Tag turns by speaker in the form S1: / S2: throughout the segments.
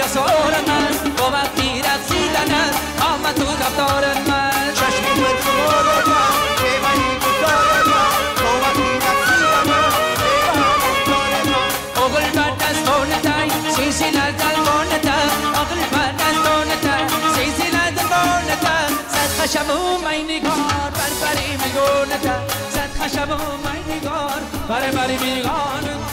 S1: رسارم است با وقتی رقصیدن است آمد و رفتار من
S2: چشمی پر خمار من شیوهی گفتار من با وقتی رقصیدن است گفتار من
S1: اغل بر دستان تای سلسله دلوان تا اغل بر دستان تا سلسله دلوان تا صد خشم و می نگار بر بری میگون تا صد خشم و می نگار بر بری میگان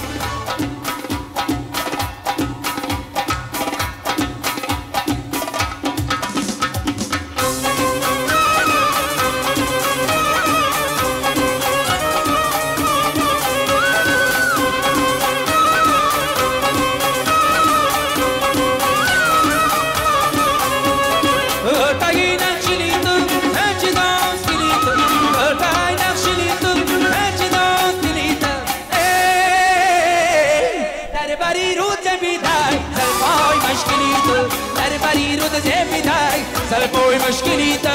S1: سلپوی مشکلی تا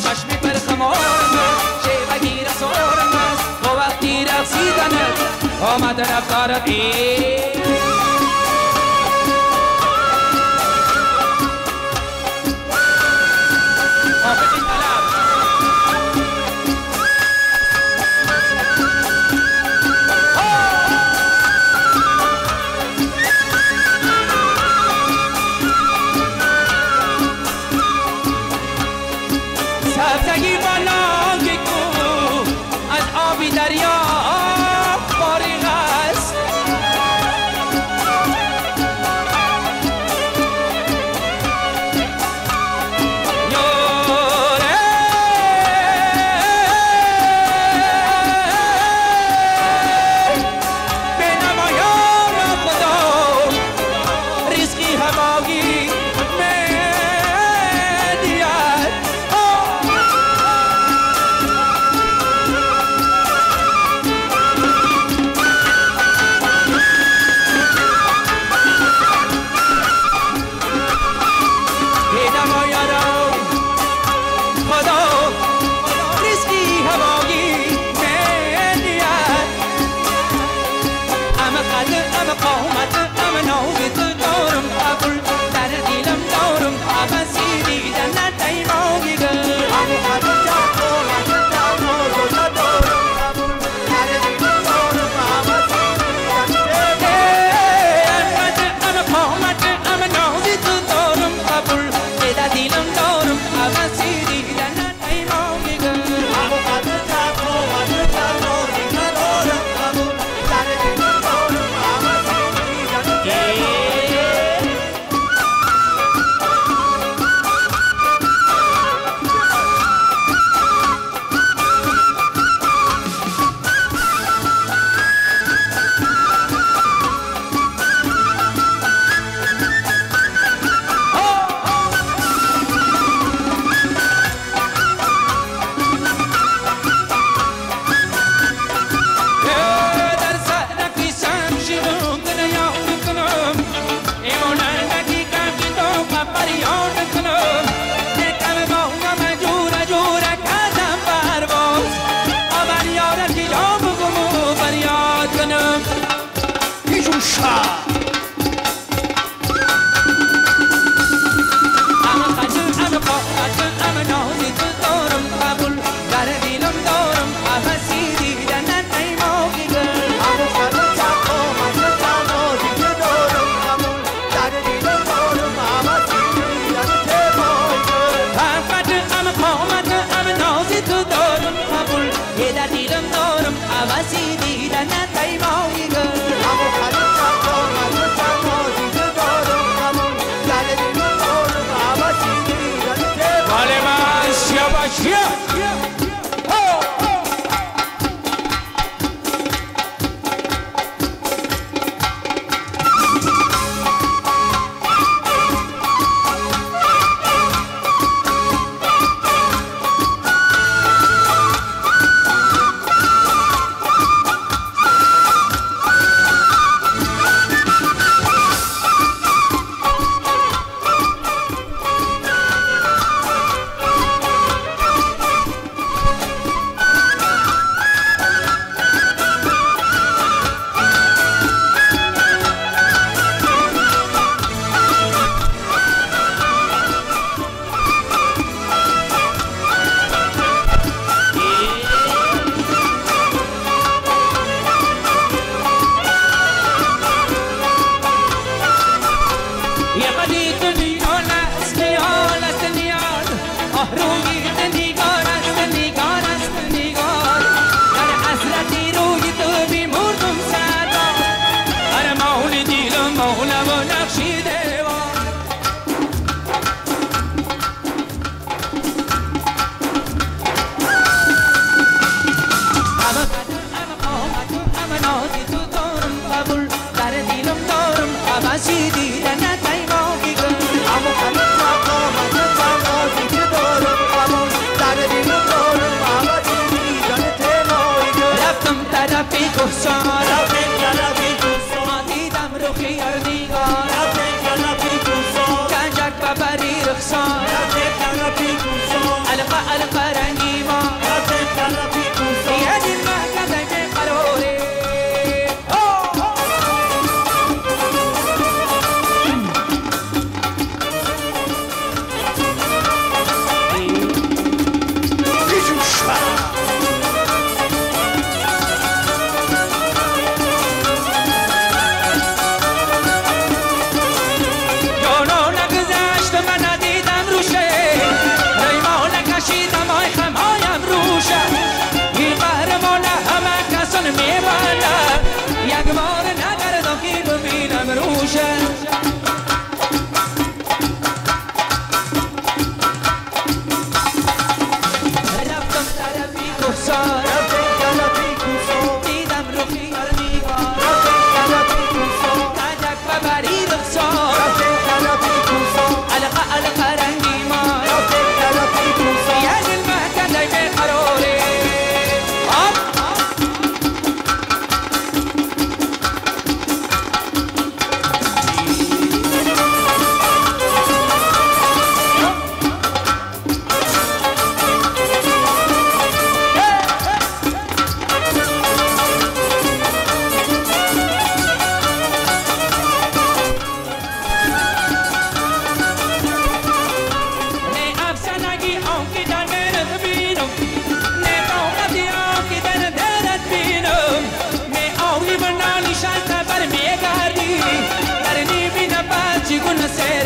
S1: چشمی پر خمارم است شیوگی رسارم است با وقتی رقصیدنت آمد رفتارت سبزگی بالای کو از آبی دریا فارغ است یاره به نمایان خدا رزقی هوایی دیدم دارم عوضی دیدن تیمایی.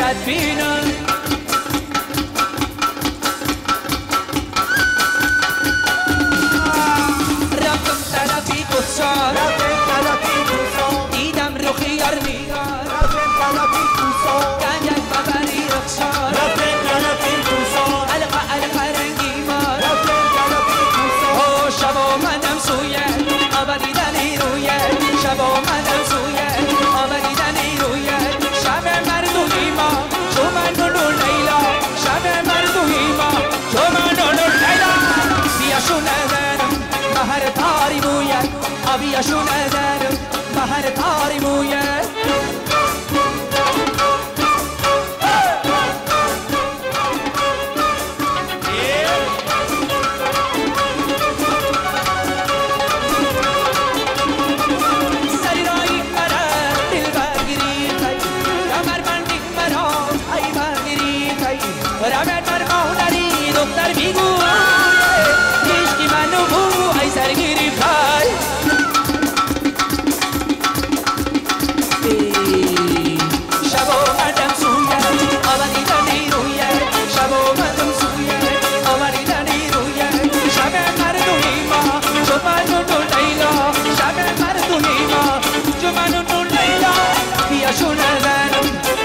S1: رویت بینم. رفتم طرفی کوسار، دیدم رخی یار نگار، گنجک ببری رخسار، القا القا رنگی مار. شب آمدم سویه آبریدنی رویه، شب آمدم سویه آبریدنی رویه. شب مردمی ما چو من و لیلا، شب مردمی ما چو من و لیلا. بیاشو نزنم بهر تاری مویه، آبیاشو نزنم بهر تاری مویه.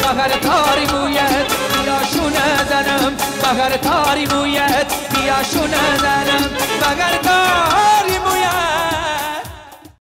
S1: بغیر تاری مویت بیاشو نزنم، بغیر تاری مویت بیاشو نزنم، بغیر تاری.